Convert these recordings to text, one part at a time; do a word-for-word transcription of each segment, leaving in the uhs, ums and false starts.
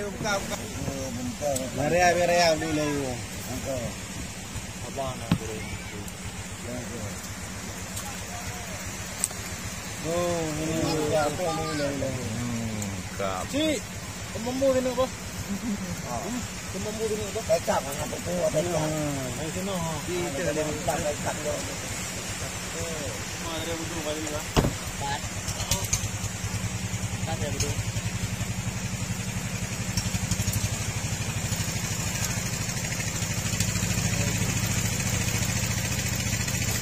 Buka, buka, buka. Biar ya, biar ya, beli lagi. Abang nak goreng. Oh, ini apa ini, ini, ini. Hmm, kap. Cik, pemombo sini, Bos. Pemombo sini, Bos. Kecap, anak betul, kecap. Dari sana, ha. Di, di, di, di. Kecap, kecap, ya. Semua ada betul kali ni, Bang. Empat. Empat ada betul.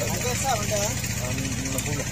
Harga sah, Bang, dah? Ah, lima puluh.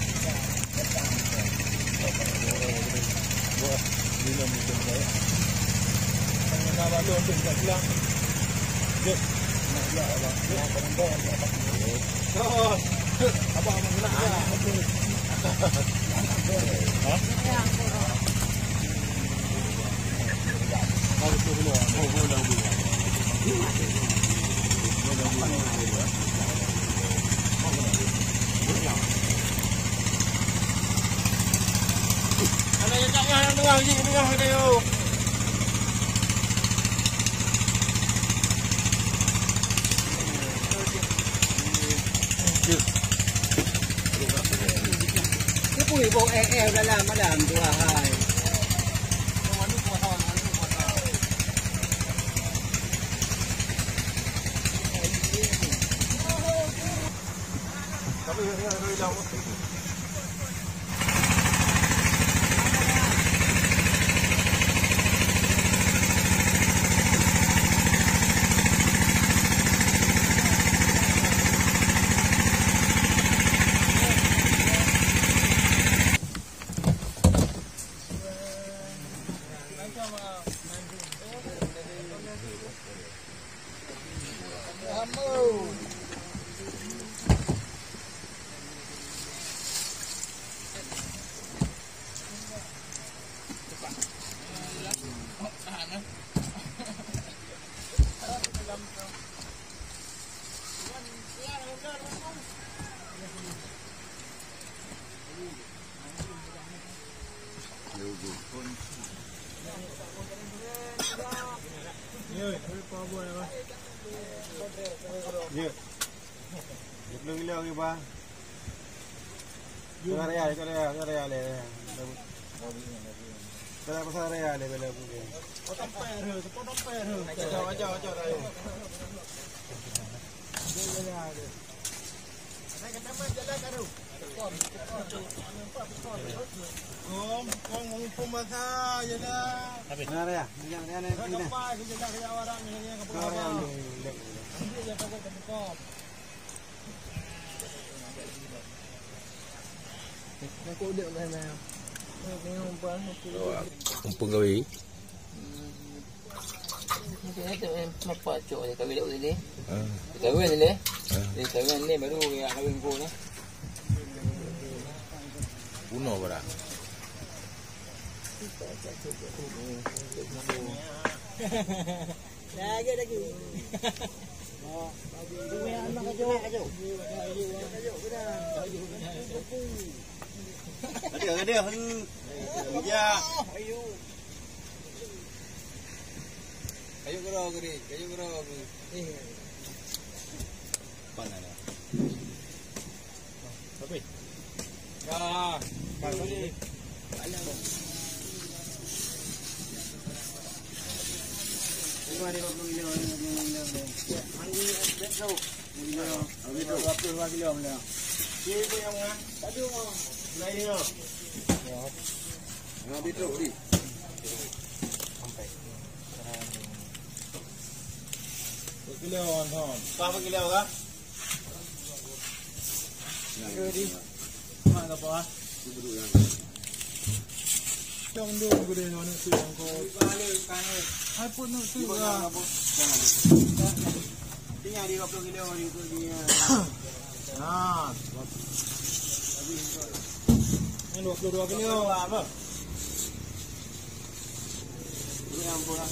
Keupeue boh eh, eh, dalam malam tu, wahai. Ya. Dua puluh kilo ke, Bang? Kena raya, kena raya, kena raya le. Kena pasal raya le, bila aku ke. Potong per, potong per. Ajar, ajar, ajar, ayo. Ada kena main jalan baru. Kom, kom, mumpung masa, ya dah. Kena raya, jangan, jangan, jangan. Kena raya, le, le. Nanti dia takut terbuka. Mumpung gawe. Bapak cok dia kahwin lewat sini. Ah. Dia kahwin sini. Ah. Dia kahwin ni baru dia kahwin ko ni. Bunuh barang. Lagi, lagi. Ada, ada. Ya. Kayu gero, geri. Kayu gero, geri. Mana dah? Tapi. Ya. Mana ni? Lima, lima puluh kilo, lima puluh kilo. Mandi, let's go. Dua puluh dua kilo benda. Dia pun yang mana? Tak ada orang. Lain dia. Yang habis tu, di. Berapa kilo, Wan Hon? Berapa kilo, kah? Mak ke, di? Mak ke apa? Cong dong gede ngon tu yang ko. Hai pun nak tu lah. Tinggal dua puluh kilo hari tu dia. Nah. Ini dua puluh dua kilo. Apa? Ini yang bola.